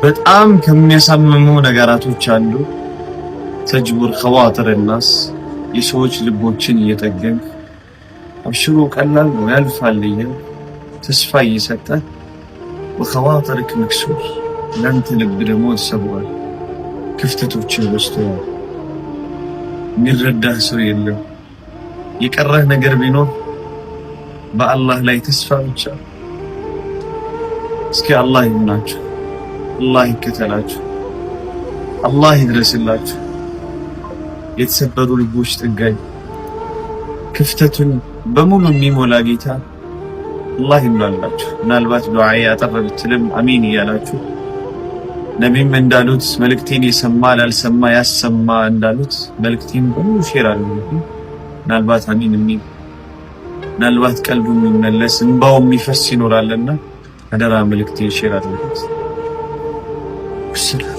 በጣም ከሚያሳምሙ ነገራቶች አንዱ تجبر خواطر الناس፣ የሰዎች ልቦችን እየጠገንክ፣ አብሽሩ ቀላል ነው ያልፋል እያልክ ተስፋ እየሰጠ፣ وخواطرك مكسور፣ ያንተ ልብ ደግሞ ተሰብሯል፣ ክፍተቶችን በዝተዋል። የሚረዳህ ሰው የለም። የቀረህ ነገር ቢኖር በአላህ ላይ ተስፋ ብቻ። እስኪ አላህ ይሁናችሁ፣ አላህ ይከተላችሁ፣ አላህ ይድረስላችሁ። የተሰበሩ ልቦች ጠጋኝ፣ ክፍተቱን በሙሉ የሚሞላ ጌታ አላህ ይሙላላችሁ። ምናልባት ዱዓዬ አጠር ብትልም አሚን እያላችሁ፣ ነቢም እንዳሉት መልእክቴን የሰማ ላልሰማ ያሰማ እንዳሉት፣ መልእክቴን በሙሉ share አድርጉ። ምናልባት አሚን የሚል፣ ምናልባት ቀልቡ የሚመለስ፣ እንባው የሚፈስ ይኖራልና አደራ መልእክቴን share አድርጉት። ሰላም።